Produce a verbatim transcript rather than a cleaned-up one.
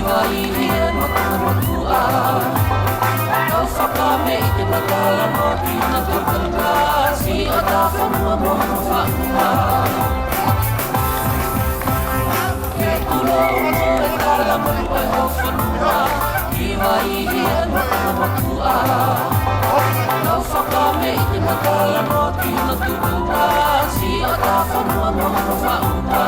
Ai, ia, matuʻa, matuʻa. Tau fakameʻite mo talanoa ki he tokanga, siʻotau fonua mo hono faʻunga. Ke tulo mo e tala mo e hau fonua, ki vai, ia, matuʻa, matuʻa. Tau fakameʻite mo talanoa ki he tokanga, siʻotau fonua mo hono faʻunga.